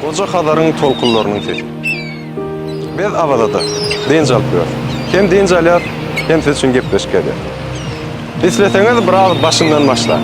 Goja Hazaryň tolkunlarynyň sesi. Biz Awazada dynç alyp ýörüs. Hem dynç alýas, hem siz üçin gepleşik edýäs. Isleseňiz biraz başyndan başlaň.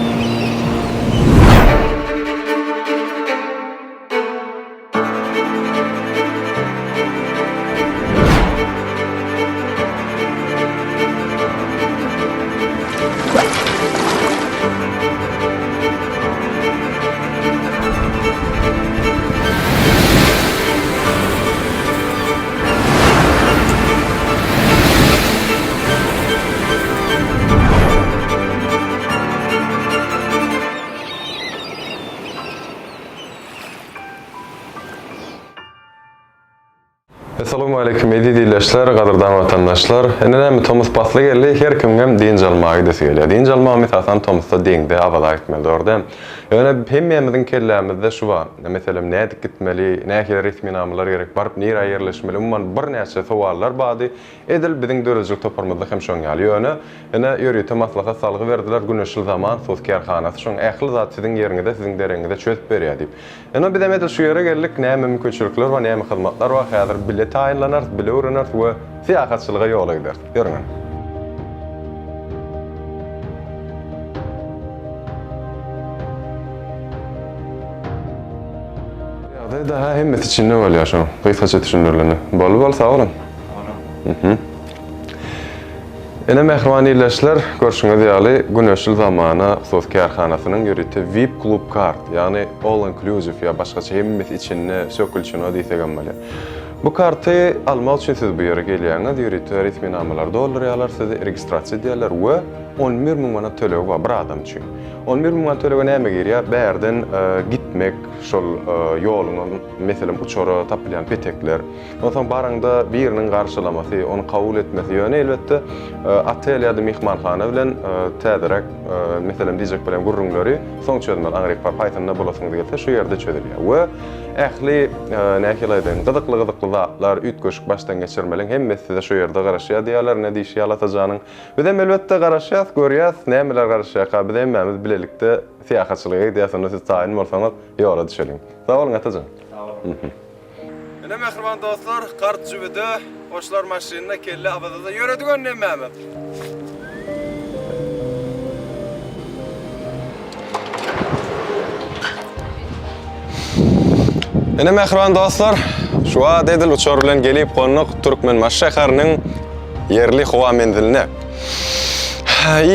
Essalawmaleýkim eziz ildeşler, gadyrdan watandaşlar. Indi näme tomus pasly geldi, her kimiňem dynç almaga gidesi gelýär. Dynç almagam esasan tomusda deňze, Awaza gitmeli dogry däl. Ýöne hemmämiziň kellämizde şu bar. Meselem nädip gitmeli, nähili resminamalar gerek, baryp nirä ýerleşmeli, umuman birnäçe sowallar bardy. Edil biziň döredijilik toparymyzda hem şoň ýaly. Ýöne ine ýörite maslahat salgy berdiler, Güneşli zaman sus kärhanasy şoň ähli zat siziň ýeriňize, siziň deregiňize çözüp berýär diýip. Ine bizem edil şu ýere geldik, näme mümkinçilikler bar, näme hyzmatlar bar, häzir bile taýynlanarys, bile öwreneris we syýahatçylyga ýola gideris. Ýörüň ine. Ýagdaý daha hemmesi içinde bolýar şoň, gysgaça düşündirilende. Boldy boldy sag boluň. Ine mähriban ildeşler, görşüňiz ýaly Güneşli zamana hususy kärhanasynyň ýörite VIP klub kart, ýagny all inclusive ýa başgaça hemmesi içinde sökülçino diýsegem bolýar. Bu karty almak üçin siz bu ýere gelýäňiz, ýörite resminamalary doldurýarlar, sizi registrasiýa edýärler we 11 müň manat tölegi bar bir adam üçin. 11 müň manat tölege näme girýär? Bärden gitmek, şol ýoluň, meselem uçara tapylýan petekler, Onsoň baraňda biriniň garşylamasy, ony kabul etmesi, ýöne elbetde otel ýa-da myhmanhana bilen täzeräk, meselem diýjek bolýan gürrüňleri soň çözmeli, aňryk baryp haýsynda bolasyňyz gelse şu ýerde çözülýär we ähli nähili aýdaýyn gyzykly-gyzykly zatlar, üýtgeşik başdan geçirmeliň hemmesi size şu ýerde garaşýar diýýärler, ine diýşi ýaly Atajanyň. Bizem elbetde garaşýas, görýäs, nämeler garaşýarka, biz hemmämiz bilelikde syýahatçylyga gidýäs, onda siz taýyn bolsaňyz ýola düşeliň. Sag boluň Atajan. Sag boluň. Ine mähriban dostlar, gart jübüde, goşlar maşynda, kelle Awazada ýöredik onda hemmämiz. Ine mähriban dostlar, şu wagt edil uçar bilen gelip gonduk Türkmenbaşy şäheriniň ýerli howa menziline.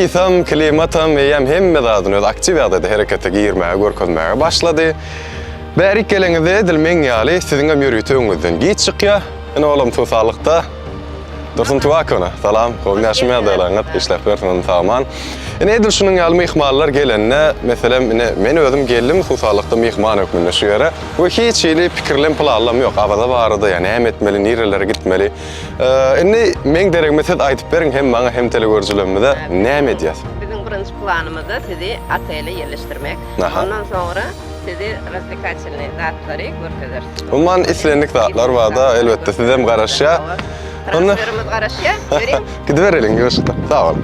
Ysam, klimatam eýýäm hemme zadyny öz aktiw ýagdaýda herekete girmäge, görkezmäge başlady. Bärik geleňizde edil meň ýaly siziňem ýörite öňüňizden giç çykýa. Ine olam tusalykda. Dursun Tuwakowna, salam, gowy ýaşym ýagdaýlaryňyz, işläp ýörsüňizmi sagman. Ine edil şunuň ýaly myhmanlar gelende, meselem, ine men özüm geldim tusalykda myhman hökmünde şu ýere we hiç hili pikirlem planlam ýok Awaza barada ýa näme etmeli, nirelere gitmeli. Indi meň deregime siz aýdyp beriň hem maňa hem telegörüjilerimize näme edýäs? Biziň birinji planymyzda sizi otele ýerleşdirmek. Ondan soňra Sizi razwlekatelnyý zatlary görkezeris. Umuman islendik zatlar barda elbetde sizem garaşýar. Onda Transferimiz garaşýar. Ýöriň. Gidibereliň ýuwaşykdan. Sag boluň.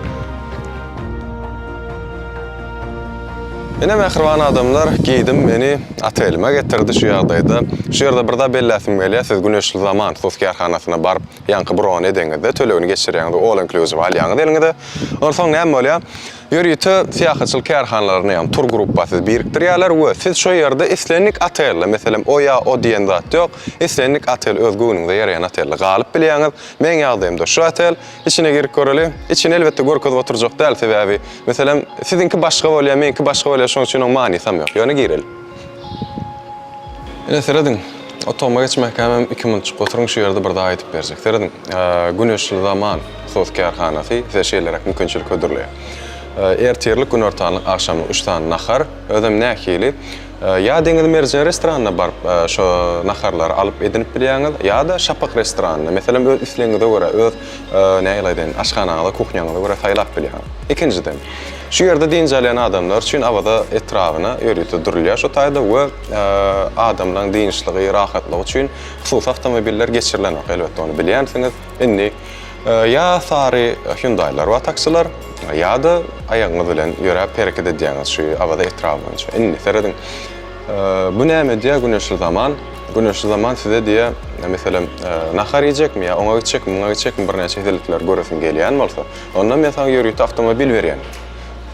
Ine mähriban adamlar, giýdim meni otelime getirdi şu ýagdaýda. Şu ýerde bir zat belläsim gelýär, siz Güneşli Zaman hususy kärhanasyna baryp, ýaňky brony edeňizde, tölegini geçirýäňiz, all inclusive alýaňyz eliňize. Onsoň näme bolýar? Ýörite syýahatçylyk kärhanalaryna, ýagny tur gruppa sizi birikdirýärler we siz şo ýerde islendik otelde, meselem, o ýa o diýen zat ýok, islendik otel öz göwnüňize ýaraýan otelde galyp bilýäňiz. Meň ýagdaýymda şu otel. Içine girip göreli. Içini elbetde görkezip oturjak däl, sebäbi, meselem, siziňki başga bolýar, meňki başga bolýar, şonuň üçin oň manysam ýok. Ýöne gireli. Ine serediň, otagyma geçmäkämem iki minutjyk oturyň şu ýerde bir zat aýdyp berjek. Serediň, Güneşli Zaman hususy kärhanasy size şeýleräk mümkinçilik hödürleýär. Ertirlik, günortanlyk, agşamlyk üç sany nahar, özem nähili. Ýa Deňiz Merjen restoranyna baryp şo naharlary alyp edinip bilýäňiz, ýa-da Şapak restoranyna, meselem, öz islegiňize görä, öz nähili aýdaýyn, aşhanaňyza, kuhnýaňyza görä saýlap bilýäňiz. Ikinjiden, şu ýerde dynç alýan adamlar üçin Awaza etrabyna ýörite durulýar şo taýda we adamlaryň dynçlygy, rahatlygy üçin hususy awtomobiller geçirilenok, elbetde ony bilýänsiňiz. Indi ýa sary Hyundai-lar bar taksiler. Ýa-da aýagyňyz bilen ýöräp hereket edýäňiz şu Awaza etraby boýunça. Indi serediň. Bu näme diýýär Güneşli zaman? Güneşli zaman size diýýär, meselem, nahar iýjekmi ýa oňa gitjekmi, muňa gitjekmi birnäçe hezelikleri göresiň gelýän bolsa, onda men saňa ýörite awtomobil berýän.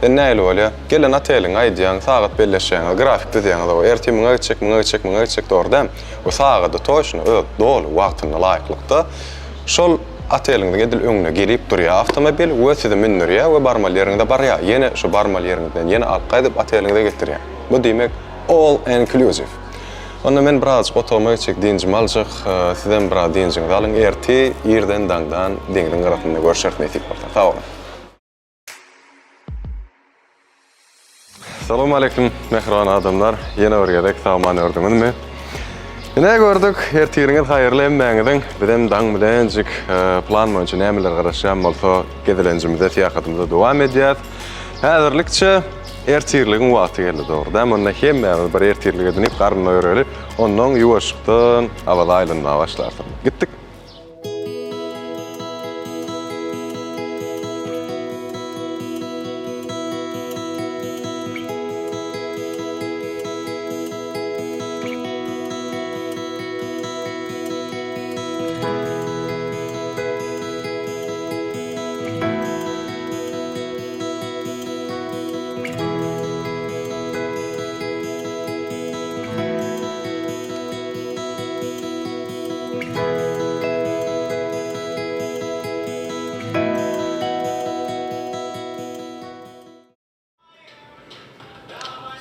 Sen nähili bolýar? Gelen oteliňi aýdýaň, sagat belleşýäňiz, grafik düzýäňiz, hawa, ertir muňa gitjek, muňa gitjek, muňa gitjek, dogry dälmi? We sagady toçno öz doly wagtynda laýyklykda şol oteliňiziň edil öňüne gelip durýar awtomobil we sizi mündürýär we barmaly ýeriňize barýar. Ýene şo barmaly ýeriňizden ýene alyp gaýdyp oteliňize getirýär. Bu diýmek all inclusive. Onda men birazajyk otagyma gitjek, dynjymy aljak. Sizem biraz dynjyňyzy alyň. Ertir irden daňdan deňziň gyrasynda görşeris nesip bolsa. Sag boluň. Salowmaleýkim mähriban adamlar. Ýene bir gezek sagman gördüňizmi? Ine gördük. Ertiriňiz haýyrly hemmäňiziň. Bizem daň bilenjik e, plan boýunça nämeler garaşýan bolsa gezelenjimize, syýahatymyza dowam edýäs. Häzirlikçe ertirligiň wagty geldi dogry däl. Onda hemmämiz bir ertirlik edinip garyn doýuraly. Ondan ýuwaşlykdan Awaza aýlanmaga başlarsyň. Gitdik.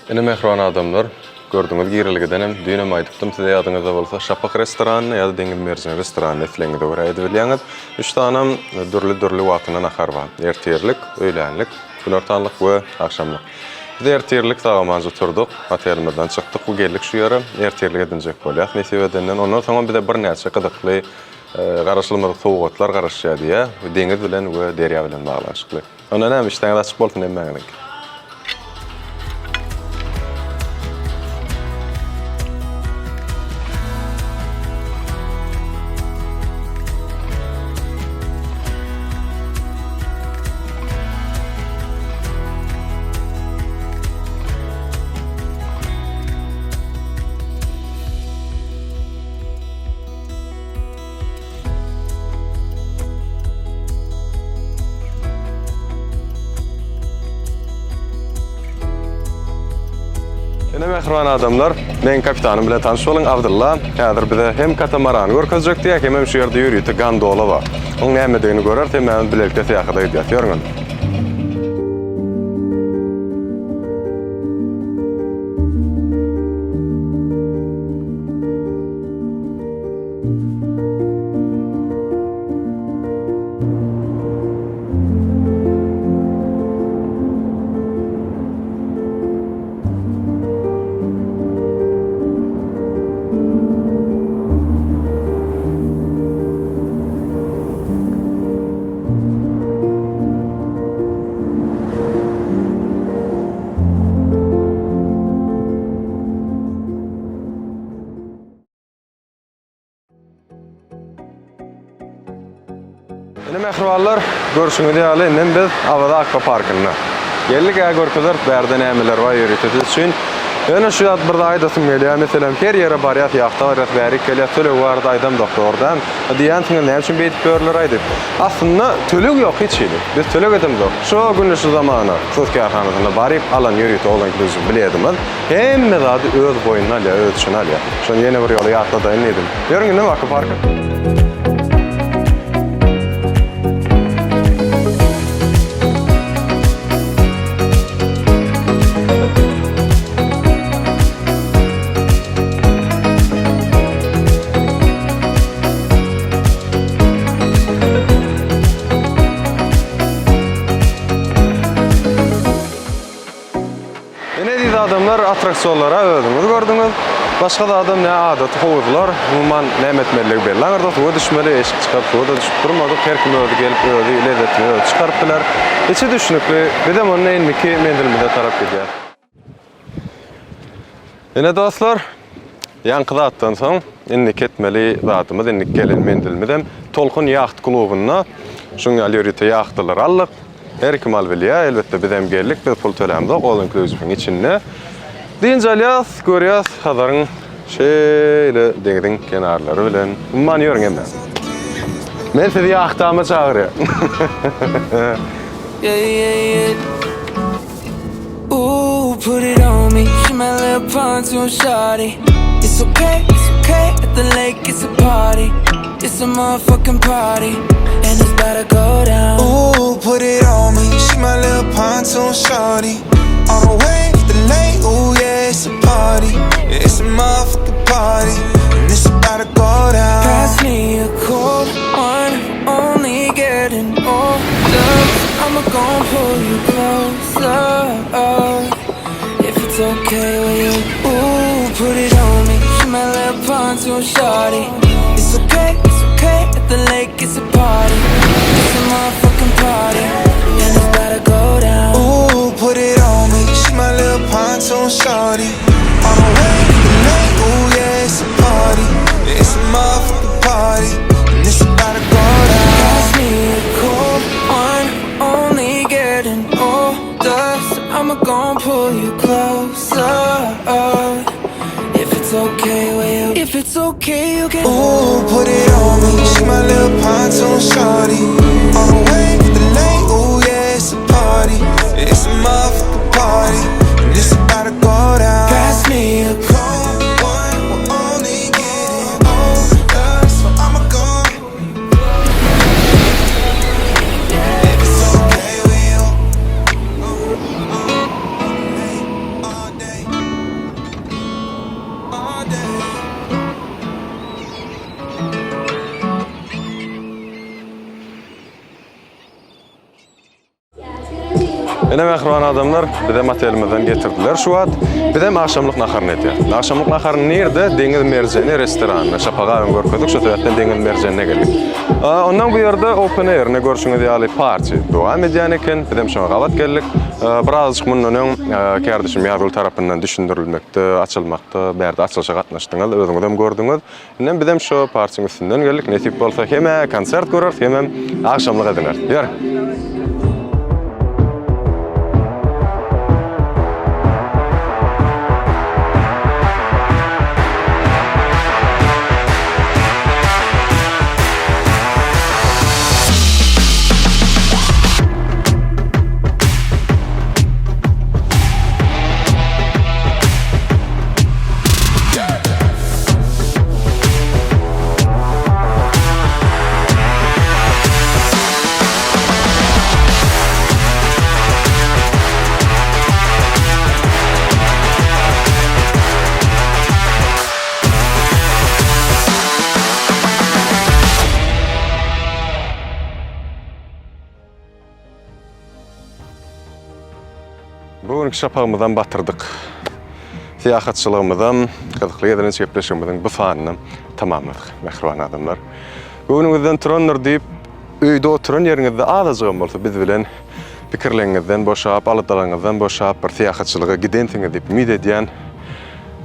Ine mähriban adamlar, gördüňiz girelgedenem, düýnem aýdypdym size ýadyňyzda bolsa, Şapak restoranyna ýa-da Deňiz merjeni restoranyna islegiňize görä edibilýäňiz. Üç sanam dürli-dürli wagtynda nahar bar. Ertirlik, öýlänlik, günortanlyk we agşamlyk. Biz ertirlik sag-amanja turduk, otelimizden çykdyk we geldik şu ýere. Ertirlik edinjek bolýas nesip edenden. Ondan soňam bize birnäçe gyzykly, garaşylmadyk sowgatlar garaşýar diýýär. Deňiz bilen we derýa bilen baglanyşykly. Onda näme, işdäňiz açyk bolsun hemmäňiziňki. Ine mähriban adamlar, meň kapitanym bilen tanyş boluň, Abdylla. Häzir bize hem katamarany görkezjek diýýär, hemem şu ýerde ýörite gondola bar. Oň nämedigini göreris, hemmämiz bilelikde syýahata gidýäs. Ýörüň onda. Ine mähribanlar, görşüňiz ýaly indem biz Awaza akwaparkynda. Geldik ä görkezeris bärde nämeler bar ýörite siz üçin. Ýöne şu zat bir zat aýdasym gelýär, meselem her ýere barýas, ýahta barýas, bärik gelýäs, töleg barada aýdamzok dogry däl. Diýýänsiňiz näme üçin beýdip ýörler-aý diýip. Aslynda töleg ýok hiç hili. Biz töleg edemzok. Şo günde şu zamana hususy kärhanasynda baryp alan ýörite all inclusive biletimiz hemme zady öz boýnuna alýar, öz içine alýar. Şony ýene bir ýola ýatladaýyn diýdim. Ýörüň indi akwaparka. Ine eziz adamlar attraksionlara özüňiz gördüňiz. Başga zadam ne adaty howuzlar, umuman näme etmelidigi belli. Aňyrda suwa düşmeli, eşik çykaryp suwa-da düşüp durmadyk. Her kim özi gelip özi lezzetini özi çykaryp biler. Içi düşnükli. Bizem onda indiki menzilimize tarap gidýäs. Ine dostlar, ýaňky zatdan soň indiki etmeli zadymyz, indiki gelen menzilimizem Tolkun ýaht klubynda şuň ýaly ýörite ýahtalary aldyk. Her kim alybilýär. Elbetde bizem geldik. Biz pul tölämzok. All inclusive-iň içinde. Dynç alýas, görýäs Hazaryň şeýle deňziň kenarlary bilen. Umman ýörüň hemmäňiz. Men sizi ýahtama çagyrýan. Yeah, yeah, yeah. Ooh, put it on me. She my little pontoon shawty. It's okay, it's okay. At the lake, it's a party. It's a motherfucking party. And it's about to go down. Ooh, put it on me. She my little pontoon shorty. On the way to the lake, ooh yeah, it's a party. It's a motherfucking party, and it's about to go down. Pass me a cold one. Only getting older. I'ma gon' pull you closer. If it's okay with you, ooh, put it on me. She my little pontoon shawty. It's okay, it's okay. At the lake, it's a party. It's a motherfucking party, and it's about to go down. Ooh, put it on me. She my little pontoon shorty. On the way to the lake, ooh yeah, it's a party. It's a motherfucking party, and it's about to go down. Pass me a cold one, only getting older. So I'ma gon' pull you closer. If it's okay with you, if it's okay, you can. Ooh, put it on me. She my little pontoon shorty. On the way to the lake, ooh yeah, it's a party. It's a motherfucking party, and it's about to go down. Pass me a Cold one, we're only getting older, so I'ma go. If it's okay with you, all day, all day. Ine mähriban adamlar, bizem otelimizden getirdiler şu wagt. Bizem agşamlyk naharyny edýäs. Agşamlyk naharyny nirde? Deňiz merjeni restoranynda. Şapagy agam görkezdik, şo sebäpden Deňiz merjenine geldik. Ondan bu ýerde open air, ine görşüňiz ýaly party dowam edýän eken. Bizem şoňa gabat geldik. Birazajyk mundan öň kärdeşim Ýazgül tarapyndan düşündirilmekde, açylmakda, bärde açylyşa gatnaşdyňyz, özüňizem gördüňiz. Indem bizem şo parçyň üstünden geldik. Nesip bolsa hem-ä konsert göreris, hemem agşamlyk edineris. Ýör. Bu günki şapagymyzam batyrdyk. Syýahatçylygymyzam, gyzykly gezelenç gepleşigimiziň bu sanynam tamamladyk, mähriban adamlar. Göwnüňizden turandyr diýip, öýde oturan ýeriňizde azajygam bolsa biz bilen pikirleriňizden boşap, aladalaryňyzdan boşap, bir syýahatçylyga gidensiňiz diýip umyt edýän.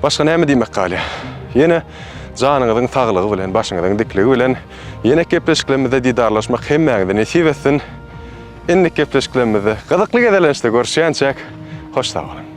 Başga näme diýmek galýar? Ýene janyňyzyň saglygy bilen, başyňyzyň dikligi bilen ýene gepleşiklerimizde didarlaşmak hemmäňize nesip etsin. Indiki gepleşiklerimizde gyzykly gezelençde görüşýänçäk, hoş sag boluň!